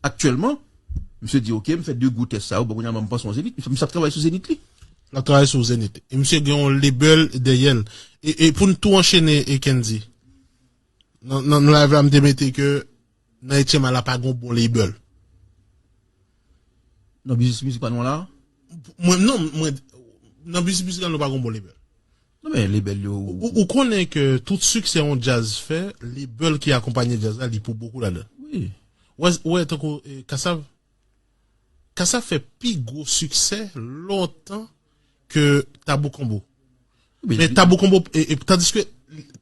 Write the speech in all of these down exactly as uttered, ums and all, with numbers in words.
Aktyèlman, misye di, "Ok, m fè de gwo tès sa yo, bon, kounye a, m panse yon Zenith." Misye, misye ap travay sou Zenith li. L ap travay sou Zenith. E misye gen yon label dèyè l. E, e pou n tou anchene, e Kendy, nan, nan, nan live la, m te mete ke nan H M I la pa gen bon label. Nan biznis mizik pa nou la? Mwen, non, mwen, nan biznis mizik la, nou pa gen bon label. Non, men label yo. Ou, ou konnen ke tout siksè yon djaz fè, label ki akonpanye djaz la, li pou bokou ladan. Wi. Ou wè, ou wè tankou eh, Kassav. Kassav fè pi gwo siksè lontan ke Tabou Combo. Men Tabou Combo, e, e, tandis ke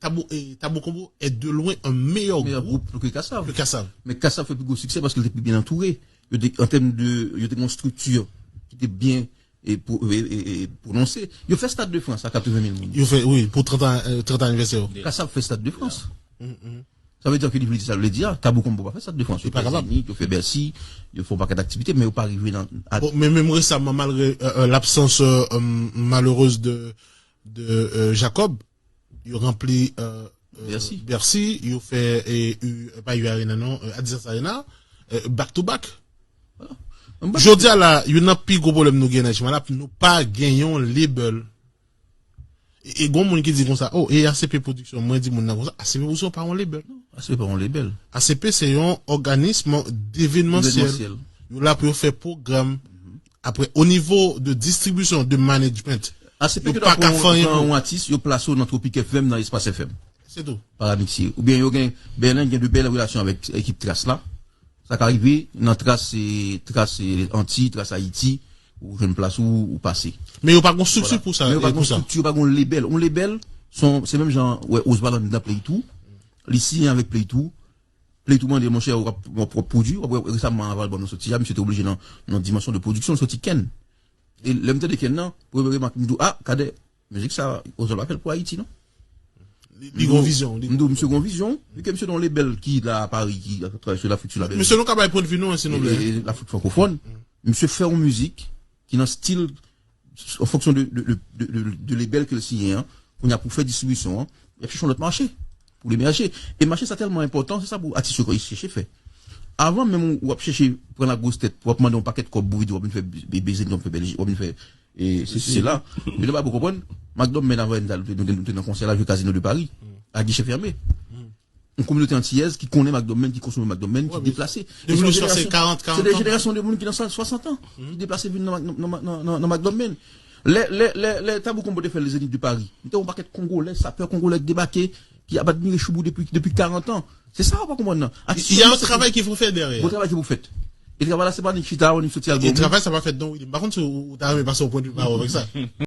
Tabou, e, Tabou Combo est de loin un meilleur Meilleur groupe groupe que Kassav. que Kassav. Men Kassav fè pi gwo siksè paske l te pi byen antoure. Yo te, an tèm de, yo te gen yon strikti ki te byen e pou, e, e, e pwononse. Yo fè Stad de Frans a katreven mil moun. Yo fè, wi, pou trant an, eh, trant an anivèsè yo. Kassav fè Stad de Frans. Sa vle di ke li vle di sa, l vle di a, Tabou Combo pa fè Stad de Frans. Yo pa fè kapab. Zenith, yo fè Bercy, yo fè yon pakèt aktivite, men yo pa rive nan. Bon, men menm resaman, malgre euh, euh, l'absence euh, euh, malheureuse de, de euh, Jacob, yo ranpli euh, euh, Bercy. Bercy, yo fè e, U- pa U Arena non, euh, Adidas Arena, euh, back to back. M pa- Jodi a la, youn nan pi gwo pwoblèm nou gen nan H M I la, nou pa gen yon label. E, e gon moun ki di konsa, oh, e A C P Production, mwen di moun nan konsa, A C P Production pa yon label. A C P pa yon label. A C P se yon òganis devenmansyèl. Devenmansyèl. Yo la pou yo fè pwogram. Apre, o nivo de distribisyon, de management, A C P yo ke pa ta ka pran fè anyen pran pou yon atis, yo plase w nan Tropic F M, nan Espace F M. Se tou. Paramixye. Oubyen yo gen, Bèlen gen de bèl relasyon avèk ekip Tras la. Sa ka rive nan Tras, e, Tras e, Anti, Tras Ayiti, ou jwenn plas ou, ou pase. Men yo pa gon strikti pou sa. Men yo pa e, gon pou sa. Strikti, yo pa gon label. On label, se yon- se menm jan, wè, Osvaldo nan Play Two, li siyen avèk Play Two, Play Two mande, monchè, w ap w ap- w ap pwodui, w ap wè resaman avan albòm nan soti a, misye te oblije nan nan dimansyon de pwodiksyon, l soti Ken. E lè m tande Ken nan, premye remak m di, ah, Kadè, mizik sa, Osvaldo pa fè l pou Ayiti, non? Li li gon vizyon. Li M di, misye gon vizyon, vi ke misye nan yon label ki la a Pari, ki travay sou Lafrik, sou label. Mesye, nou ka bay pwen de vi nou, an, silvouplè. E, e, Lafrik frankofòn. Misye fè yon mizik ki nan stil, an fonksyon de, de, de, de, de, de label ke l siyen an, kounye a pou fè distribisyon an, y ap chèche yon lòt mache pou l emèje. E mache sa tèlman enpòtan, se sa pou atis yo chèche fè. Avan menm ou ap chèche pran la gwos tèt, w ap mande yon pakèt kòb pou vin di w ap vin fè be- be- bezwen, w ap vin fè Bèlji, w ap vin fè e, sesi, sela. Yo te pa pou konprann. Mac Dòm Mèn avan nou te nou te nan konsè la, jwe Casino de Paris, a gichè fèmen. Yon kominote antiyèz ki konnen Mac Dòm Mèn, ki konsome Mac Dòm Mèn, ki deplase. E se yon jenerasyon- se de jenerasyon de moun ki nan swasant an, ki deplase vin nan, nan, nan, nan, nan Mac Dòm Mèn. Lè, lè, lè, lè Tabou Combo te fè le Zénith de Paris, nou te yon pakèt Kongolè, sapè kongolè ki debake, ki ap admire Choubou depi, depi karant an. Se sa ou pa konprann nan. Il y a un travail qu'il faut faire derrière. Bon travay ki pou fèt. E travay la se pa nik chita, nik soti E albòm. travay sa pa fèt non, Willy. M pa konn si ou ou ta renmen pase yon pwen de vi avèk sa.